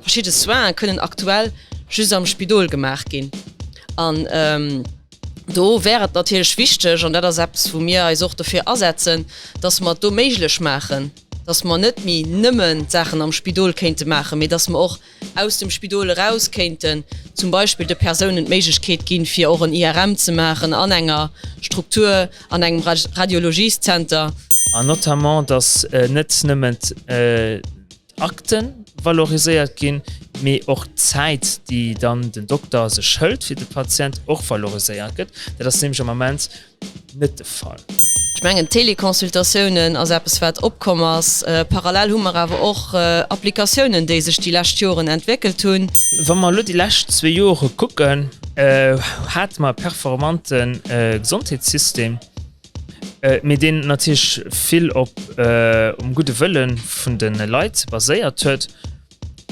Verschidde Soinen kënnen aktuell just am Spidol gemaach ginn. An do wär et natierlech wichteg, an dat ass eppes, wou mir eis och dofir asetzen, dass mer et do méiglech maachen, dass mer net méi nëmmen d'Saachen am Spidol kéinte maachen, mee dass mer och aus dem Spidol eraus kéinten zum Beispill de Persounen d'Méiglechkeet ginn, fir och en IRM ze maachen an enger Struktur, an engem Radiologieszenter. An notamment, dass net nëmmen d'Akte valoriséiert ginn, mee och d'Zäit, déi dann den Dokter sech hëlt fir de Patient, och valoriséiert gëtt. Dat ass nämlech am Ament net de Fall. Ech mengen, Teleconsultatiounen ass eppes, wat opkomm ass. Parallel hu mer awer och Applikatiounen, déi sech déi lescht Joren entwéckelt hunn. Wa mer elo déi lescht zwee Jore kucken, hate mer e performante Gesondheetssystem, mee deen natierlech vill op um gudde Wëlle vun de Leit baséiert huet.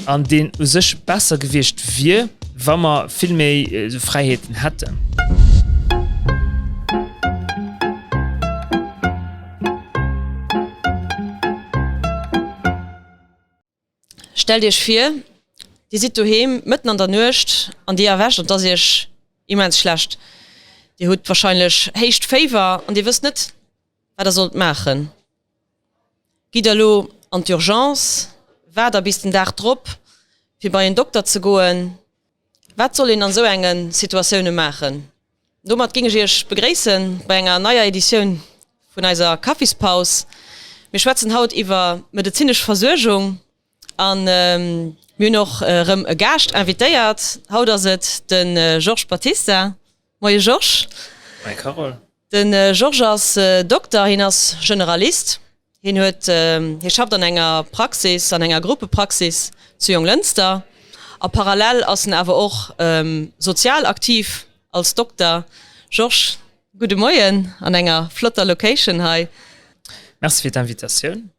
An deen u sech besser gewiescht wier, wa mer vill méi esou Fräiheeten hätten. Stellt Iech vir, Dir sidd doheem mëtten an der Nuecht an Dir erwächt an et ass Iech immens schlecht. Dir hutt warscheinlech héicht Féiwer an Dir wësst net, wat Der sollt maachen. Gitt der elo an d'Urgence, waart der bis den Dag drop fir bei en Dokter ze goen? Wat soll een an esou enge Situatioune maachen? Domat géing ech Iech begréissen bei enger neier Editioun vun eiser Kaffispaus. Mir schwätzen haut iwwer medezinesch Versuergung an mir hunn och erëm e Gaascht invitéiert. Haut ass et de Georges Batista. Moie Georges. Moie Carole. De Georges ass Dokter, hien ass Generalist. Hien huet, hie schafft an enger Praxis, an enger Gruppepraxis zu Jonglënster. A parallel ass en awer och sozial aktiv als Dokter. Georges, gudde Moien an enger flotter Location hei. Merci fir d'Invitatioun.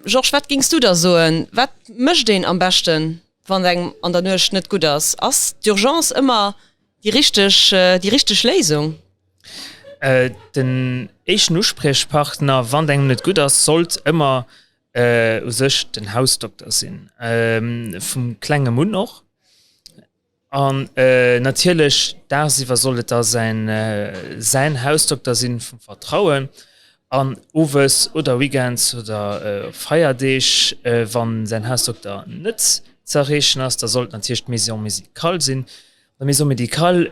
Georges, wat géings du da soen, wat mécht een am beschten, wann et engem an der Nuecht net gutt ass? Ass d'Urgence ëmmer déi richteg, déi richteg Léisung? Den éischten Uspriechpartner, wann et engem net gutt ass, sollt ëmmer u sech den Hausdokter sinn, vum klengem un och. An natierlech dagsiwwer sollt et da säin säin Hausdokter sinn vum Vertrauen. An owes oder weekends oder op Feierdeeg, wann säin Hausdokter net ze erreechen ass, da sollt natierlech d'Maison médicale sinn. An der Maison médicale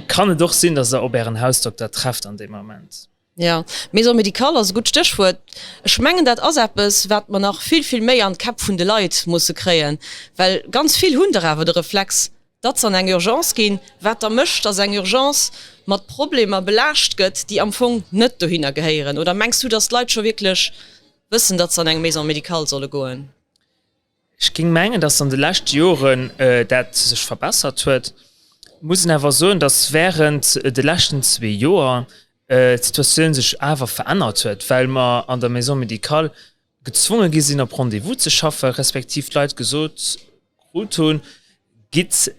kann et och sinn, datt der op ären Hausdokter trefft an deem Ament. Jo, Maison médicale ass e gutt Stéchwuert. Ech mengen, dat ass eppes, wat mer nach vill, vill méi an d'Käpp vun de Leit musse kréien, well ganz vill hunn dach awer de Reflex, datt se an eng Urgence ginn, wat da mécht, datt eng Urgence mat Problemer belaascht gëtt, déi am Fong net dohinner gehéieren. Oder mengs du, datt d'Leit scho wierklech wëssen, datt se an eng Maison médicale solle goen? Ech géing mengen, datt an de leschte Joren dat sech verbessert huet. Muss een awer soen, datt während de leschten zwee Joer d'Situatioun sech awer verännert huet, well mer an der Maison médicale gezwonge gi sinn op Rendez-vous ze schaffen, respektiv d'Leit gesot krut hunn, Gitt,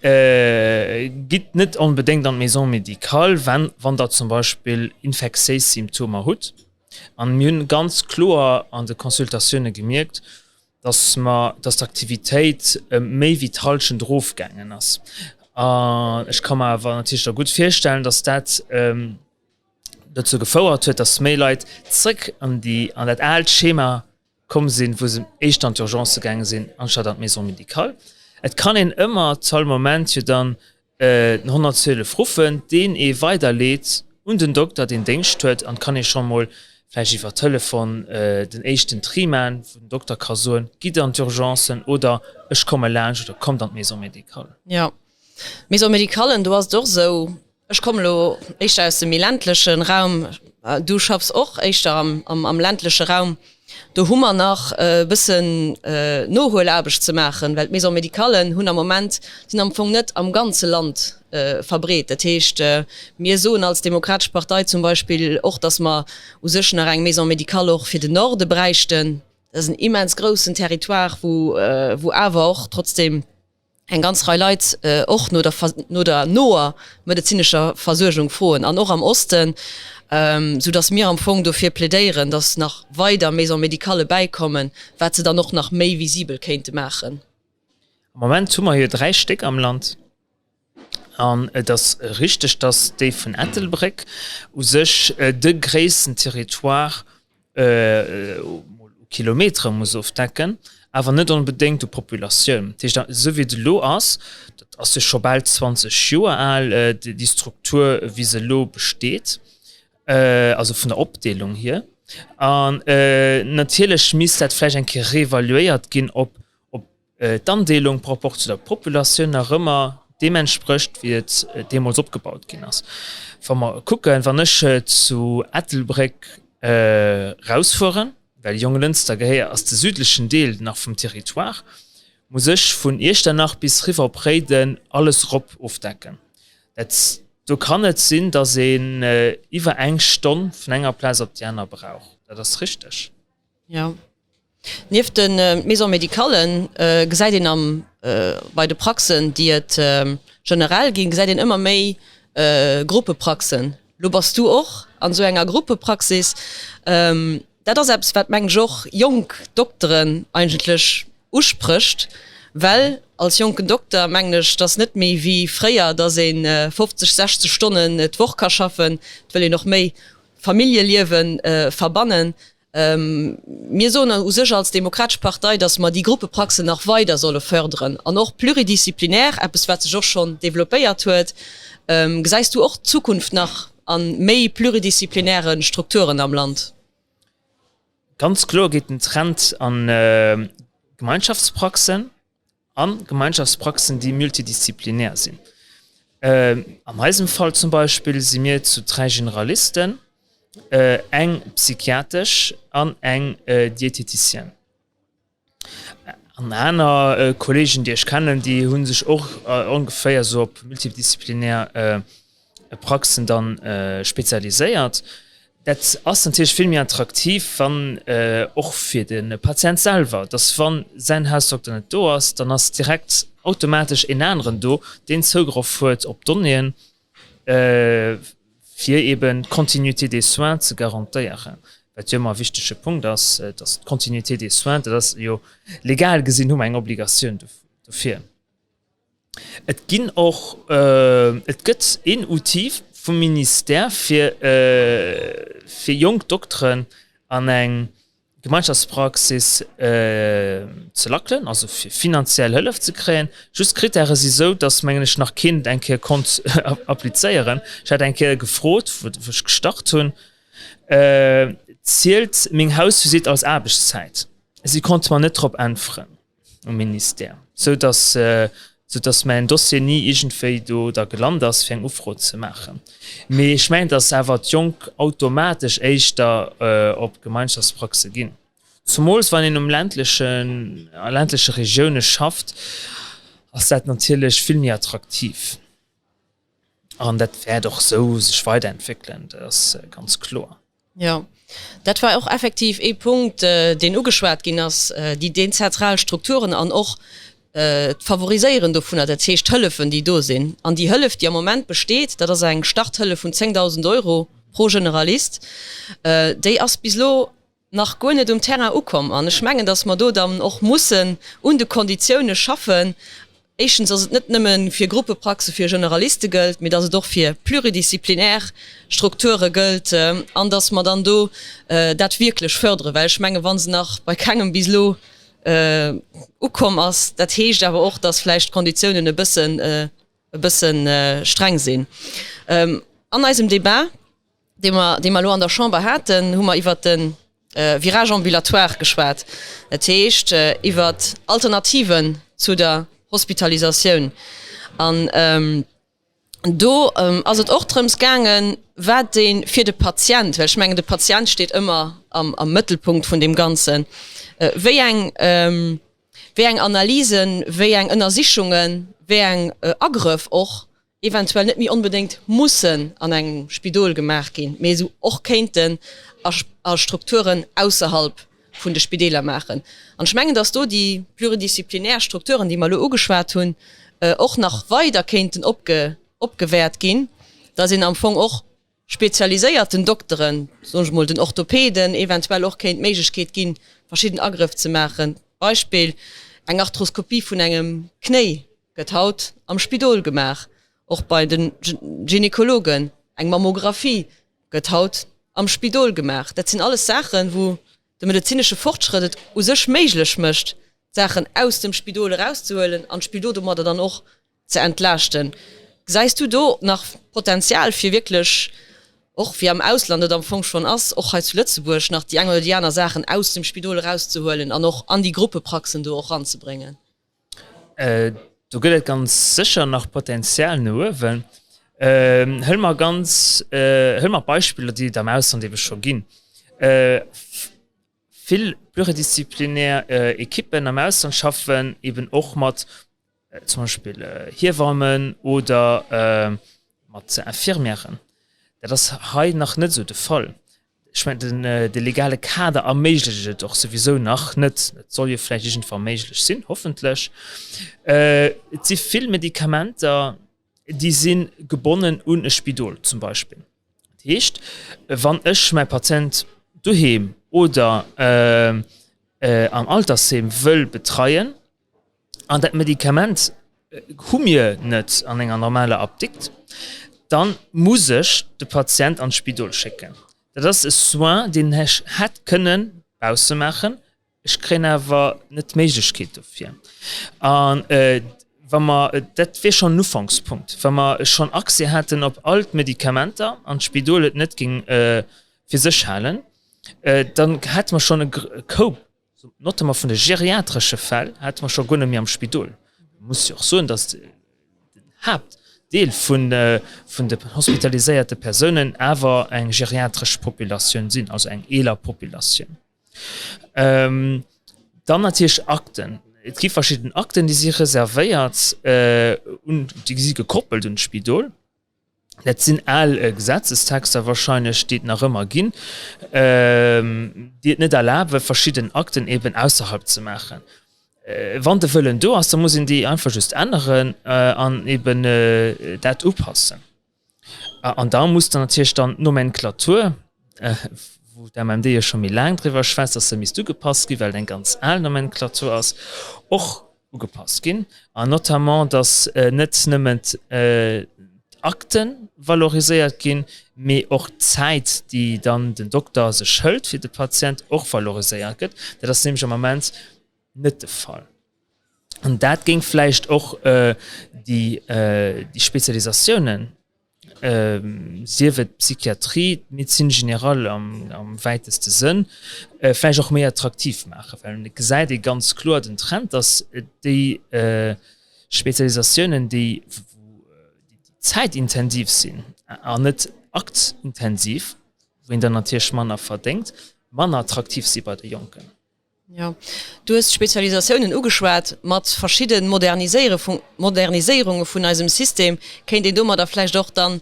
gitt net onbedéngt an d'Maison médicale, wann Der zum Beispill infektiéis Symptomer hutt. An mir hunn ganz kloer an de Consultatioune gemierkt, dass mer, dass d'Aktivitéit ëm méi wéi d'Hallschent erofgaangen ass. An ech ka mer awer natierlech da gutt virstellen, dass dat dozou gefouert huet, dass méi Leit zrëck an déi, an dat aalt Schema komm sinn, wou se éischter an d'Urgence gaange sinn anstatt an d'Maison médicale. Et kann een ëmmer zu all Moment jo dann Den 112 ruffen, deen ee weiderleet un den Dokter, deen Déngscht huet, an kann ee scho mol vläicht iwwer Telefon den éischten Tri man, wou den Dokter ka soen, gitt an d'Urgencen oder ech komme laanscht oder kommt an d'Maison médicale. Jo, Maison médicalen, do ass et och esou, ech kommen elo éischter aus dem méi ländleche Raum, du schaffs och éischter am ländleche Raum, Do hu mer nach e bëssen Nohuelaarbecht ze maachen, well d'Maisons médicallen hunn am Moment, sinn am Fong net am ganze Land verbreet. Dat heescht, mir soen als Demokratesch Partei zum Beispill och, datt mer u sech nach eng Maison médicale och fir den Norde bräichten. Dat ass en immens groussen Territoire, wou awer och trotzdem, eng ganz Rei Leit och no der no der noer medezinescher Versuergung froen an och am Osten, sou datt mir am Fong dofir plädéieren, datt nach weider Maisons médicales bäikommen, wat se dann och nach méi visibel kéinte maachen. Am Moment hu mer jo 3 Stéck am Land. An et ass richteg, dass déi vun Ettelbréck u sech de gréissten Territoire u Kilometere muss ofdecken, awer net onbedéngt u Populatioun. Dat heescht, esou wéi et elo ass, dat ass jo scho bal 20 Joer al, déi Struktur wéi se elo besteet, also vun der Opdeelung hier. An natierlech misst dat vläicht eng Kéier reevaluéiert ginn, ob d'Andeelung par rapport zu der Populatioun nach ëmmer deem entsprécht, wéi et deemools opgebaut ginn ass. Wa mer kucken, wann ech zu Ettelbréck erausfueren, well Jonglënster gehéier, ass de südlechen Deel nach vum Territoire, muss ech vun Iechternach bis riwwer op Réiden alles erop ofdecken. Dat, do kann et sinn, datt een iwwer eng Stonn vun enger Plaz op déi aner brauch. Dat ass richteg. Jo. Nieft de Maisons médicallen gesäit een am, bei de Praxen, déi et generell ginn, gesäit een ëmmer méi Gruppepraxen. Lo bass du och an esou enger Gruppepraxis. Dat ass eppes, wat mengen ech och jonk Dokteren eigentlech usprécht, well als jonken Dokter mengen ech, et ass net méi wéi fréier, dass ee 50, 60 Stonnen d'Woch ka schaffen. Et wëll een och méi Familljeliewe verbannen. Mir soen u sech als Demokratesch Partei, datt mer déi Gruppepraxen nach weider solle förderen an och pluridisciplinaire, eppes wat sech och schonn développéiert huet. Gesäis du och d'Zukunft nach a méi pluridisziplinäre Strukturen am Land? Ganz kloer geet den Trend a Gemeinschaftspraxen. A Gemeinschaftspraxen, déi multidisziplinär sinn. An eisem Fall zum Beispill si mir zu 3 Generalisten, eng psychiatesch an eng Diététicienne. An aner Kollegen, déi ech kennen, déi hu sech och ongeféier esou op multidisziplinär Praxen dann spezialiséiert. Dat ass natierlech vill méi attraktiv, wann och fir de Patient selwer, dass wa säin Hausdokter net do ass, dann ass direkt automatesch een aneren do, deen Zougrëff huet op d'Donnéeën, fir eeben d'Continuité des soins ze garantéieren, wat jo ëmmer e wichtege Punkt ass, dass d'Continuité des soins, dat ass jo legal gesinn hu mer eng Obligatioun dofir. Et ginn och, et gëtt een Outil vum Ministère fir fir jonk Dokteren an eng Gemeinschaftspraxis ze lackelen, also fir finanziell Hëllef ze kréien. Just d'Krittäre si sou, datt mengen ech nach keen et eng Kéier konnt applizéieren. Ech hat eng Kéier gefrot, wou ech gestart hunn, Zielt meng Hausvisitt als Aarbechtszäit? Si konnte mer net drop äntweren. um Ministère, sou dass, sou dass mäin Dossier ni iergendwéi do da gelant ass, fir eng Ufro ze maachen. Mee ech mengen, dass awer d'Jonk automatesch éischter op Gemeinschaftspraxe ginn. Zumools wann een um ländlechen, a ländleche Regioune schafft, ass dat natierlech vill méi attraktiv. An dat wäert och esou sech weiderentwéckelen, dat ass ganz kloer. Jo, dat war och effektiv ee Punkt, deen ugeschwat ginn ass, déi dezentral Strukturen an och d'Favoriséieren dovunner, dat heescht d'Hëllefen, déi do sinn. An déi Hëllef, déi am Moment besteet, dat ass eng Starthëllef vun 10.000 Euro pro Generalist, déi ass bis elo nach guer net um Terrain ukomm. An ech mengen, datt mer do dann och mussen un de Konditioune schaffen. Éischtens, datt et net nëmme fir Gruppepraxe fir Generaliste gëllt, mee datt et och fir pluridisziplinär Strukture gëllt an datt mer dann do dat wierklech förderen. Well ech mengen, wa se nach bei kengem bis elo ukomm ass, dat heescht awer och, datt vläicht d'Konditiounen e bëssen, e bësse streng sinn. An eisem Débat dee mer, dee mer elo an der Chamber haten, hu mer iwwert de Virage ambulatoire geschwat, dat heescht iwwert Alternativen zu der Hospitalisatioun. An do ass et och drëms gaangen, wat ee fir de Patient, well ech mengen, de Patient steet ëmmer am, am Mëttelpunkt vun deem Ganzen, wéi eng, wéi eng Analysen, wéi eng Ënnersichungen, wéi eng Agrëff och eventuell net méi onbedéngt mussen an engem Spidol gemaach ginn, mee esou och kéinten a Strukturen ausserhalb vun de Spideeler maachen. An ech mengen, dass do déi pluridisziplinär Strukturen, déi mer elo ugeschwat hunn, och nach weider kéinten opgewäert ginn, dass een am Fong och spezialiséierten Dokteren, soen ech mol, den Orthopeden eventuell och kéint d'Méiglechkeet ginn, verschidden Agrëff ze maachen. Beispill, Eng Arthroskopie vun engem Knéi gëtt haut am Spidol gemaach, och bei de Gynekologen. Eng Mammographie gëtt haut am Spidol gemaach. Dat sinn alles Saachen, wou de medezinesche Fortschrëtt et u sech méiglech mécht, d'Saachen aus dem Spidol erauszehuelen an d'Spidol domadder dann och ze entlaaschten. Gesäis du do nach Potenzial fir wierklech, och wéi am Ausland et am Fong schonn ass, och hei zu Lëtzebuerg nach déi eng oder déi aner Saachen aus dem Spidol erauszehuelen an och an déi Gruppepraxen do och eranzebréngen? Do gëtt et ganz sécher nach Potenzial no uewen. Hëlle mer ganz, hëlle mer Beispiller, déi et am Ausland ebe scho ginn. Vill pluridisziplinär Ekippen am Ausland schaffen eben och mat zum Beispill Hiewammen oder mat Infirmièren. Dat ass hei nach net esou de Fall. Ech mengen, de legale Kader erméiglecht et och souwisou nach net. Et soll jo vläicht iergendwa méiglech sinn, hoffentlech. Et si vill Medikamenter, déi si gebonnen un e Spidol zum Beispill. Dat heescht, wann ech mäi Patient doheem oder am Altersheem wëll betreien, an dat Medikament hu mir net an enger normaler Apdikt, dann muss ech de Patient an d'Spidol schécken. Dat ass e Soin, deen ech hätt kënnen bausse maachen, ech kréien awer net d'Méiglechkeet dofir. An wa mer, dat wier schonn en Ufankspunkt, wa mer schonn Accès hätten op all d'Medikamenter an d'Spidol et net géing fir sech halen, dann hätte mer schonn e Koup Notamment vun de geriatresche Fäll hate mer scho guer net méi am Spidol. Et muss jo och soen, datt den Haaptdeel vun de hospitaliséierte Persounen awer eng geriatresch Populatioun sinn, also eng eeler Populatioun. Dann natierlech Akten. Et gi verschidden Akten, déi si reservéiert un, déi si gekoppelt un d'Spidol. Dat sinn al Gesetzestexter wahrscheinlech, déi et nach ëmmer ginn, déi et net erlaben, verschidden Akten eben ausserhalb ze maachen. Wann de Wëllen do ass, da muss een déi einfach just änneren an eben dat upassen. An da muss dann natierlech dann d'Nomenclature, wou d'MMD jo scho méi laang driwwer schwätzt, dass se misst ugepasst ginn, well et eng ganz al Nomenclature ass, och ugepasst ginn. An notamment, dass net nëmmen d'Akte valoriséiert ginn, mee och d'Zäit, déi dann den Dokter sech hëlt fir de Patient, och valoriséiert gëtt. Dat ass nämlech am Ament net de Fall. An dat géing vläicht och déi Spezialisatiounen sief et d'Psychiatrie, d'Médecine générale am wäiteste Sënn, vläicht och méi attraktiv maachen. Well et gesäit ee ganz kloer den Trend, datt déi Spezialisatiounen, déi zäitintensiv sinn an net aktintensiv, wou een dann natierlech manner verdéngt, manner attraktiv si bei de Jonken. Jo, du hues d'Spezialisatiounen ugeschwat. Mat verschidde Moderniséierunge vun eisem System kéint een domadder vläicht och dann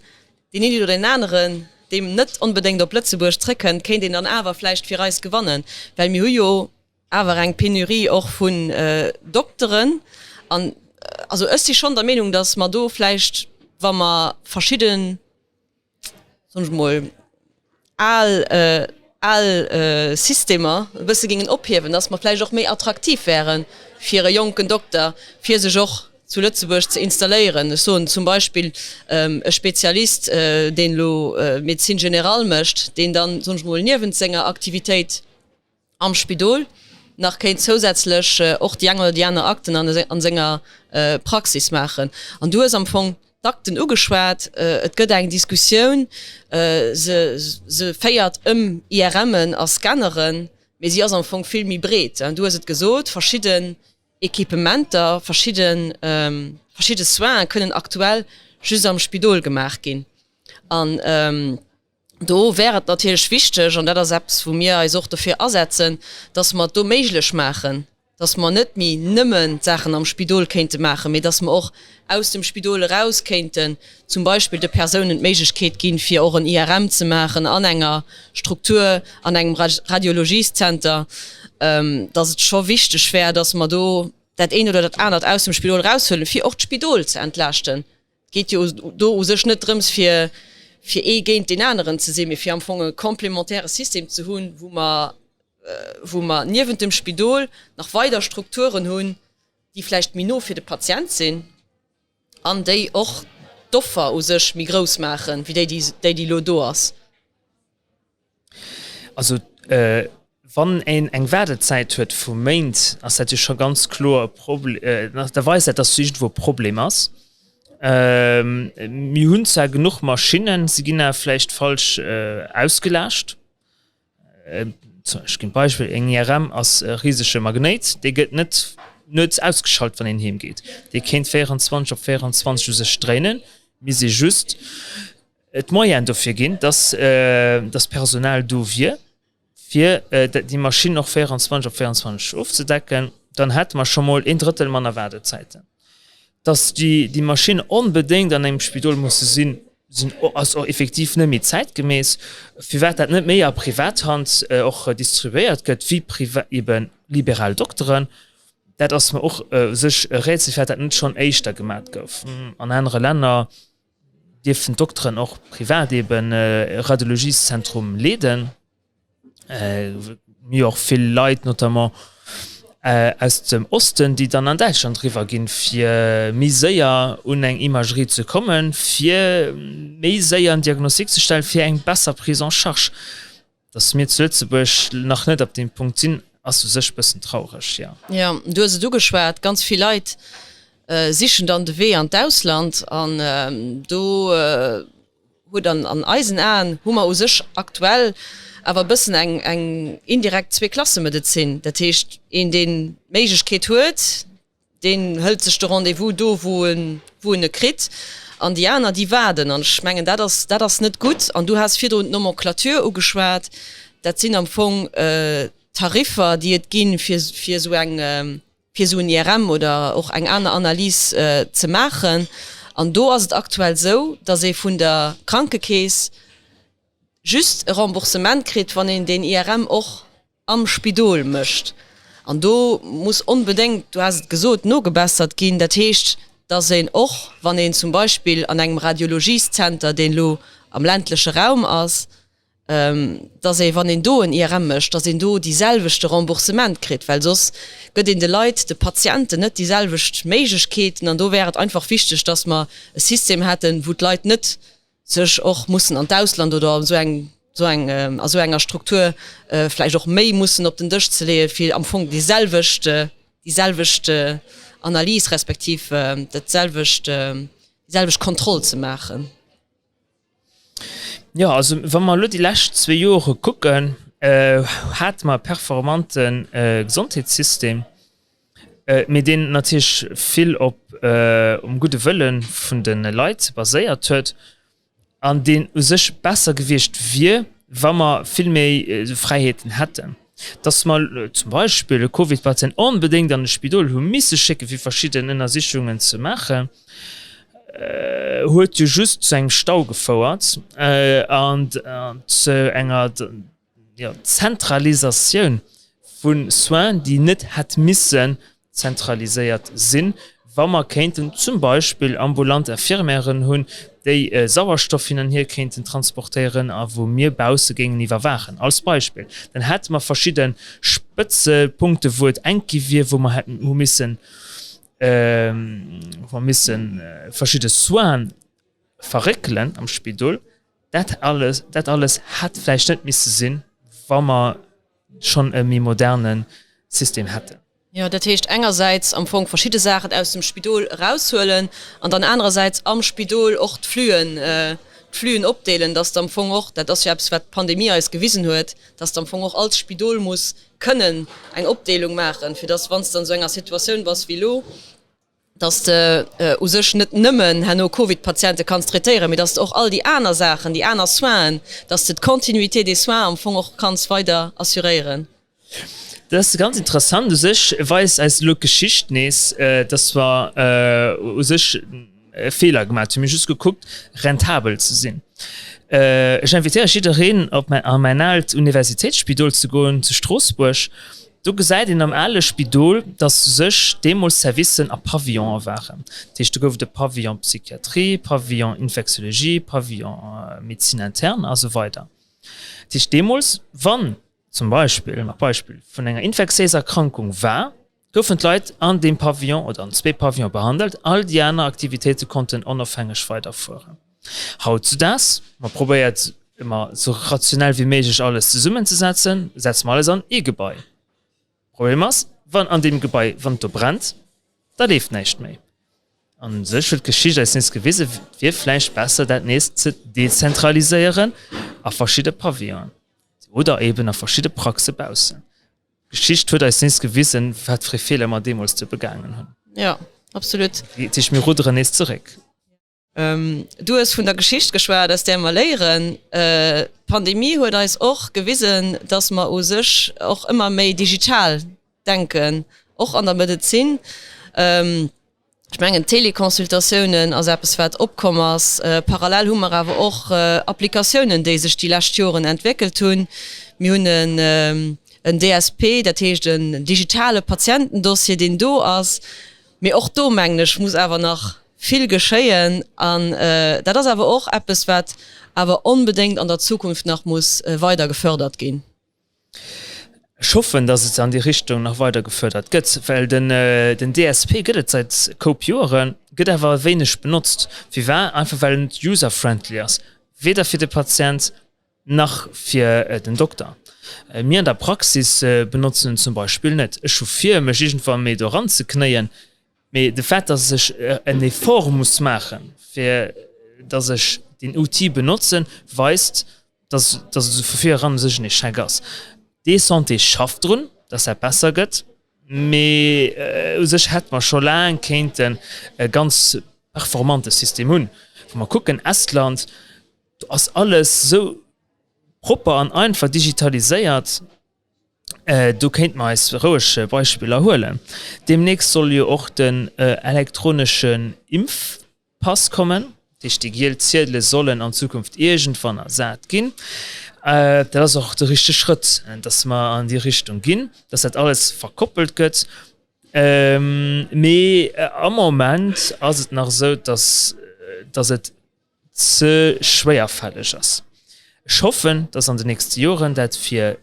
deen een oder deen aneren, deem net onbedéngt op Lëtzebuerg zrëckkënnt, kéint een dann awer vläicht fir eis gewannen. Well mir hu jo awer eng Penurie och vun Dokteren. An also ech si schonn der Meenung, datt mer do vläicht, wa mer verschidde soen ech mol, al, al Systemer e bësse géingen ophiewen, dass mer vläicht och méi attraktiv wäre fir e jonken Dokter, fir sech och zu Lëtzebuerg ze installéieren. Ech soen zum Beispill e Spezialist, deen elo Médecine générale mécht, deen dann, soen ech mol, niewent senger Aktivitéit am Spidol nach kéint zousätzlech och déi eng oder déi aner Akten an senger Praxis maachen. An du hues am Fong d'Akten ugeschwat. Et gëtt eng Diskussioun, se se féiert ëm IRMen a Scanneren, mee si ass am Fong vill méi breet. Du hues et gesot, verschidden Equipementer, verschidde verschidde Soinen kënnen aktuell just am Spidol gemaach ginn. An Do wär et natierlech wichteg, an dat ass eppes, wou mir eis och dofir asetzen, dass mer et do méiglech maachen, dass mer net méi nëmmen d'Saachen am Spidol kéinte maachen, mee dass mer och aus dem Spidol eraus kéinten zum Beispill de Persounen d'Méiglechkeet ginn, fir och en IRM ze maachen an enger Struktur, an engem Radiologieszenter, dass et scho wichteg wär, dass mer do dat eent oder dat anert aus dem Spidol eraushuelen, fir och d'Spidol ze entlaaschten. Et geet jo do u sech net drëms, fir fir ee géint deen aneren ze sinn, mee fir am Fong e complémentaire System ze hunn, wou mer, wou mer niewent dem Spidol nach weider Strukturen hunn. déi vläicht méi no fir de Patient sinn an déi och d'Offer u sech méi grouss maachen, wéi déi, déi déi elo do ass? Also wann een eng Waardezäit huet vu Méint, ass dat jo scho ganz kloer e Problem, da weist dat, datt iergendwou e Problem ass. Mir hunn zwar genuch Maschinnen, se ginn awer vläicht falsch ausgelaascht. Ech ginn d'Beispill, eng IRM ass e risege Magnéit, dee gëtt net nuets ausgeschalt, wann een heem geet. Dee kéint 24 op 24 u sech dréinen, misst ee just d'Moyenen dofir ginn, dass dass Personal do wier, fir déi Maschinn och 24 op 24 ofzedecken, dann hätte mer scho mol een Drëttel manner Waardezäiten. Dass déi déi Maschinn onbedéngt an engem Spidol musse sinn, sinn ass och effektiv net méi zäitgemäss. Firwat dat net méi a Privathand och distribuéiert gëtt, wéi priva ebe liberal Dokteren, dat ass mer och u sech e Rätsel, firwat dat net schonn éischter gemat gouf. An anere Länner dierften d'Dokteren och privat eben e Radiologieszentrum leeden. Mir och vill Leit notamment aus dem Osten, déi dann an Däitschland riwwer ginn, fir méi séier un eng Imagerie ze kommen, fir méi séier en Diagnostic ze stellen, fir eng besser Prise en charge. Datt mir zu Lëtzebuerg nach net op deem Punkt sinn, ass u sech bëssen traureg, jo. Jo, du hues et ugeschwat, ganz vill Leit sichen dann de Wee an d'Ausland an do huet an an eisen Aen hu mer u sech aktuell awer e bëssen eng eng indirekt Zweeklassemedezin. Dat heescht, een deen d'Méiglechkeet huet, Deen hëlt sech de Rendez-vous do, wou en, wou en e kritt, an déi aner, déi waarden. An ech mengen, dat ass, dat ass net gutt. An du has virdrun d'Nomenclature ugeschwat. Dat sinn am Fong Tariffer, déi et ginn, fir, fir esou eng, fir esou en IRM oder och eng aner Analys ze maachen. An do ass et aktuell esou, dass ee vun der Krankekeess just e Remboursement kritt, wann een deen IRM och am Spidol mécht. An do muss onbedéngt, du has et gesot, nogebessert ginn. Dat heescht, dass een och, wann een zum Beispill an engem Radiologieszenter, deen elo am ländleche Raum ass, dass ee, wann een do en IRM mécht, dass een do déi selwechte Remboursement kritt, well soss gëtt een de Leit, de Patienten net déi selwecht Méiglechkeeten. An do wär et einfach wichteg, dass mer e System hätten, wou d'Leit net sech och mussen an d'Ausland oder an esou eng, esou eng, a esou enger Struktur vläicht och méi mussen op den Dësch ze leeën, fir am Fong déi selwecht, déi selwecht Analys respektiv dat selwecht, déi selwecht Kontroll ze maachen. Jo, also wa mer elo déi lescht zwee Jore kucken, hate mer e performante Gesondheetssystem, mee deen natierlech vill op um gudde Wëlle vun de Leit baséiert huet an deen u sech besser gewiescht wier, wa mer vill méi Fräiheeten hätten. Dass mer zum Beispill e Covid-Patient onbedéngt an e Spidol hu misse schécke fir verschidden Ënnersichungen ze maachen, huet jo just zu engem Stau gefouert an zu enger jo, Zentralisatioun vu Soins, déi net hätt missen zentraliséiert sinn, wa mer kéinten zum Beispill ambulant Infirmièren hunn, déi Sauerstoff hin an hier kéinten transportéieren a wou mir bausse géingen iwwerwaachen, als Beispill. Dann hätte mer verschidde Spëtzepunkte wou et enk gi wier, wou mer hätten hu missen, wou mer missen verschidde Soine verréckelen am Spidol. Dat alles, dat alles hätt vläicht net misse sinn, wa mer schonn e méi moderne System hätten. Jo, dat heescht engersäits am Fong verschidde Saachen aus dem Spidol eraushuelen an dann anerersäits am Spidol och d'Flüen, d'Flüen opdeelen, dass de am Fong och, dat ass jo eppes, wat d'Pandemie eis gewisen huet, dass de am Fong och als Spidol muss kënnen eng Opdeelung maachen, fir dass, wann s de an esou enger Situatioun bass wéi elo, dass de u sech net nëmmen herno Covid-Patiente kanns traitéieren, mee dass de och all déi aner Saachen, déi aner Soinen, dass de d'Continuité des soins am Fong och kanns weider assuréieren. Dat ass ganz interessant. U sech weist eis elo d'Geschicht nees, dass mer u sech e Feeler gemaach hunn. Mir hu just gekuckt, rentabel ze sinn. Ech invitéiere jiddereen, op mäin, a mäin aalt Universitéitsspidol ze goen zu Stroossbuerg. Do gesäit een am ale Spidol, dass u sech deemools Servicen a Pavillonen waren. Dat heescht, do gouf et e Pavillon Psychiatrie, Pavillon Infectiologie, Pavillon Médecine interne a sou weider. Dat heescht, deemools, wann zum Beispill, nach Beispill vun enger infektiéiser Erkrankung war. Goufen d'Leit an deem Pavillon oder an zwee Pavillone behandelt, all déi aner Aktivitéite konnten onofhängeg weiderfueren. Hautzudaags, ma probéiert ëmmer esou rationell wéi méiglech alles zesummenzesetzen, setze mer alles an ee Gebai. Problem ass, wann an deem Gebai, wann et do brennt, da leeft näischt méi. An u sech huet d'Geschicht eis nees gewisen, et wier vläicht besser dat nees ze dezentraliséieren a verschidde Pavillonen oder eben a verschidde Praxe baussen. D'Geschicht huet eis nees gewisen, wat fir ee Feeler mer deemools do begaangen hunn. Jo, absolut. Dat heescht, mir rudderen nees zeréck. Du hues vun der Geschicht geschwat, aus där mer léieren. D'Pandemie huet eis och gewisen, dass mer u sech och ëmmer méi digital denken, och an der Medezin. Ech mengen, d'Teleconsultatiounen ass eppes, wat opkomm ass. Parallel hu mer awer och Applikatiounen, déi sech déi lescht Joren entwéckelt hunn. Mir hunn en DSP, dat heescht en digitale Patientendossier, deen do ass. Mee och do, mengen ech, muss awer nach vill geschéien. An dat ass awer och eppes, wat awer onbedéngt an der Zukunft nach muss weider gefördert ginn. Ech hoffen, dass et an déi Richtung nach weider gefördert gëtt, well den den DSP gëtt et säit Koup Joeren, gëtt awer wéineg benotzt. Firwat? Einfach well en net user-friendly ass, weder fir de Patient nach fir den Dokter. Mir an der Praxis benotzen en zum Beispill net. Ech hu vir, mech iergendwann méi do eranzeknéien, Mee de Fait, dass ech en Effort muss maachen, fir dass ech deen Outil benotzen, weist, dass dass et vu vir eran u sech en Echec ass. D'eSanté schafft drun, dass dat besser gëtt, mee u sech hätte mer scho laang kéinten e ganz performante System hunn. Wa mer kucken, Estland, do ass alles esou propper an einfach digitaliséiert. Do kéinte mer eis roueg Beispiller huelen. Deemnächst soll jo och den elektroneschen Impfpass kommen. Dat heescht, déi giel Ziedele sollen an Zukunft iergendwann ersat ginn. Dat ass och de richtege Schrëtt, dass mer an déi Richtung ginn, dass dat alles verkoppelt gëtt. Mee am Moment ass et nach esou, dass, dass et ze schwéierfälleg ass. Ech hoffen, dass an den nächste Joren dat fir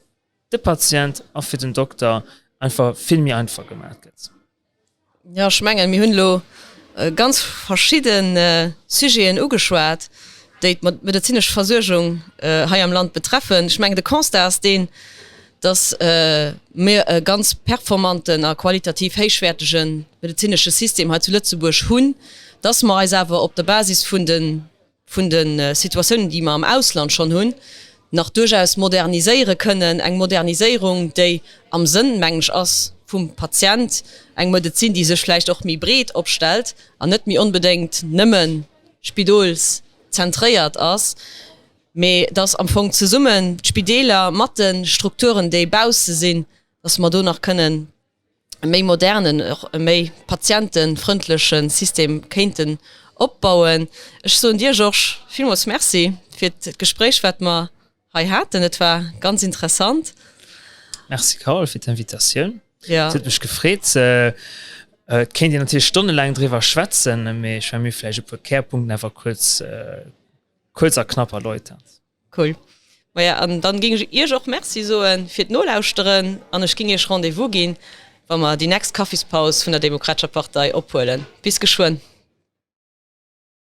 de Patient a fir den Dokter einfach vill méi einfach gemaach gëtt. Jo, ech mengen, mir hunn elo ganz verschidde Sujeten ugeschwat, déi d'medezinesch Versuergung hei am Land betreffen. Ech mengen, de Constat ass deen, dass mir e ganz performanten a qualitativ héichwäertege medezinesche System hei zu Lëtzebuerg hunn, dass mer eis awer op der Basis vun de vun de Situatiounen, déi mer am Ausland schonn hunn, nach duerchaus moderniséiere kënnen. Eng Moderniséierung, déi am Sënn, mengen ech, ass vum Patient, eng Medezin, déi sech vläicht och méi breet opstellt an net méi onbedéngt nëmme spidolszentréiert ass, mee dass am Fong zesummen d'Spideeler mat de Strukturen, déi bausse sinn, dass mer do nach kënnen e méi modernen, och e méi patientenfrëndleche System kéinten opbauen. Ech soen dir, Georges, villmools Merci fir d'Gespréich, wat mer hei haten. Et war ganz interessant. Merci, Carole, fir d'Invitatioun. Et huet mech gefreet. Et kéint een natierlech stonnelaang driwwer schwätzen, mee ech mengen, mir hu vläicht e puer Kärpunkten awer kuerz, kuerz a knapp erläutert. Cool. Maja, an dann ging ech iech och Merci soen fir d'Nolauschteren an ech ging iech Rendez-vous ginn, wa mer déi next Kaffispaus vun der Demokratescher Partei ophuelen. Bis geschwënn.